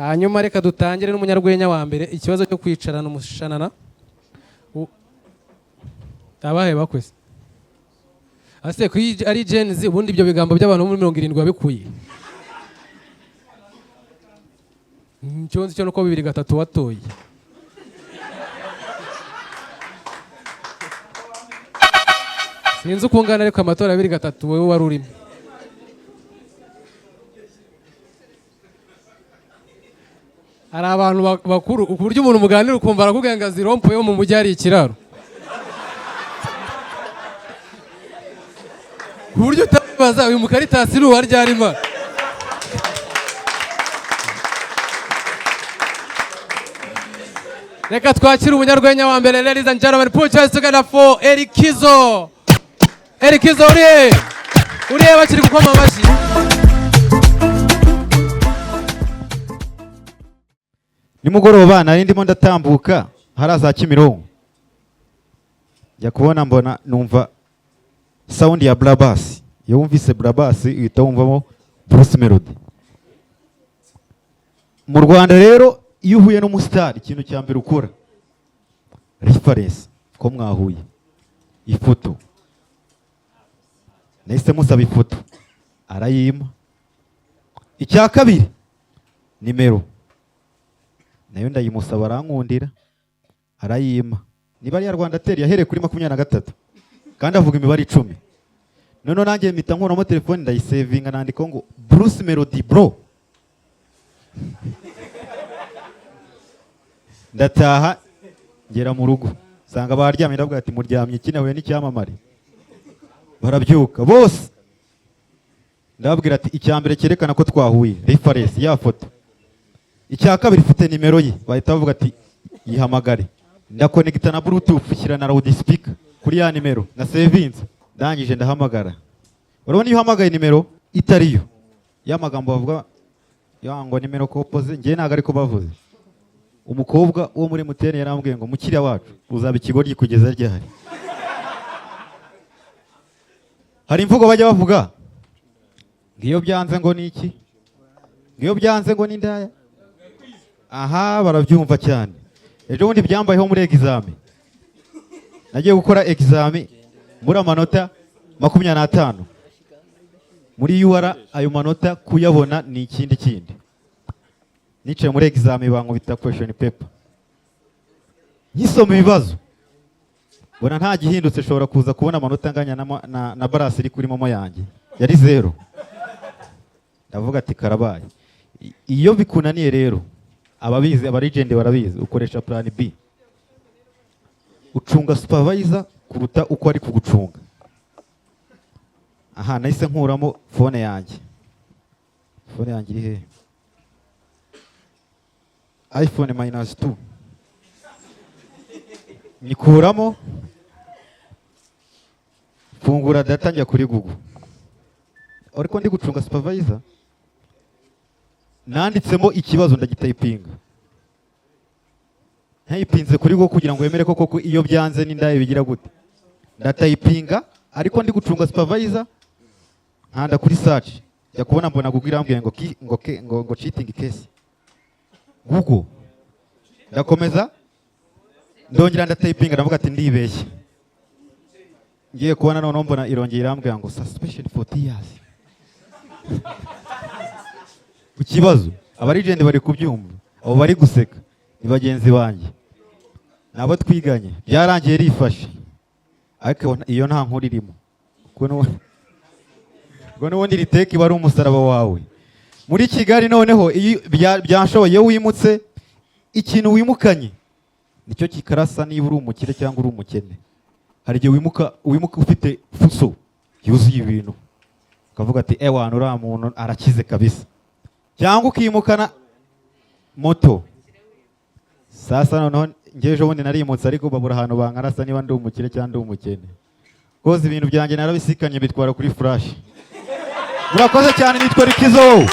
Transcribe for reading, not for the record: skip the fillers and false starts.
Hanyuma reka dutangire n'umunyarwenya wa mbere, ikibazo cyo kwicarana umushanana. Abahe bakwese ase ko iyi ari Gen Z, ubundi ibyo bigambo by'abantu bo muri 70 wabikuye? Icyo nzi cyo nuko 2003 watoye. Sinzi uko ungana, ariko amatora ya 2003 wowe wari urimo. Hari abantu bakuru ku buryo umuntu muganira ukumva arakubwira ngo azi rond-point yo mu mujyi hari ikiraro, ku buryo utabibaza uyu mukaritasi ni uwa ryarima. Reka twakire umunyarwenya wa mbere. Ladies and gentlemen, put your hands together for Erikizo. Erikizo, uri he? Uri he? Bakiri gukoma amashyi. Nimugoroba nari ndimo ndatambuka hariya za Kimironko, njya kubona mbona numva sound ya Brabus. Iyo wumvise Brabus uhita wumvamo Bruce Melody. Mu Rwanda rero, iyo uhuye n'umusitari, ikintu cya mbere ukora, reference ko mwahuye, ifoto. Nahise musaba ifoto, arayimpa. Icya kabiri, nimero, nayo ndayimusaba, arankundira arayimpa. Niba ari iya Rwanda Tel, yahereye kuri 23 kandi avuga imibare 10. Noneho nanjye mpita nkuramo telefone, ndayisevinga, nandikaho ngo "Bruce Melody bro". Ndataha, ngera mu rugo nsanga baryamye, ndavuga ati: "Muryamye iki? Nahuye n'icyamamare." Barabyuka bose. Ndababwira ati: "Icya mbere cyerekana ko twahuye, reference ya foto. Icya kabiri, ifite nimero ye." Bahita bavuga ati: "Yihamagare." Ndakonegita na Bluetooth, shyira na loud speaker kuri ya nimero na sevinze. Ndangije ndahamagara. Urabona iyo uhamagaye nimero itariyo, ya magambo bavuga ya ngo "numéro composé", njye ntabwo ariko bavuze. Umukobwa wo muri MTN yarambwiye ngo: "Mukiriya wacu, uzaba ikigoryi kugeza ryari?" Hari imvugo bajya bavuga ngo iyo byanze ngo ni iki, ngo iyo byanze ngo ni indaya. Aha barabyumva cyane. Ejo bundi byambayeho muri exam. Nagiye gukora exam muri amanota 25 muri UR. Ayo manota kuyabona ni ikindi kindi. Nicaye muri exam, bankubita question paper, nkisoma ibibazo mbona nta gihindutse, nshobora kuza kubona amanota anganya na balance iri kuri MoMo yanjye, yari zero. Ndavuga ati: "Karabaye." Iyo bikunaniye rero, ababizi, abalegend barabizi, ukoresha plan B, ucunga supervisor kuruta uko ari kugucunga. Aha nahise nkuramo phone yanjye. Phone yanjye iri hehe? iPhone minus 2. Nyikuramo, fungura data, njya kuri Google, ariko ndi gucunga supervisor. Nanditsemo ikibazo, ndagitayipinga, ntayipinze kuri Google kugira ngo wemere ko koko iyo byanze n'indaya bigira gute. Ndatayipinga ariko ndi gucunga supervisor, nkanda kuri search, njya kubona mbona Google irambwiye ngo ngo cheating case Google. Ndakomeza, ndongera ndatayipinga, ndavuga ati: "Ndibeshye." Ngiye kubona noneho mbona irongera irambwira ngo suspension for 2 years ku kibazo. Abalegend bari kubyumva, abo bari guseka ni bagenzi banjye, nabo twiganye. Byarangiye rifashe, ariko iyo nta nkuru irimo, kuko n'ubundi iri teka iba ari umusaraba wawe muri Kigali. Noneho iyo byanshoboye, iyo wimutse, ikintu wimukanye nicyo kikarasa niba uri umukire cyangwa uri umukene. Hari igihe wimuka ufite fuso yuzuye ibintu, ukavuga ati: "Ewana, uriya muntu arakize kabisa." Cyangwa ukimukana moto. Sasa noneho njye ejo bundi narimutse, ariko babura ahantu bankarasa niba ndi umukire cyangwa ndi umukene, koza ibintu byanjye narabisikanye, bitwara kuri flash. Murakoze cyane, nitwa Rikizo.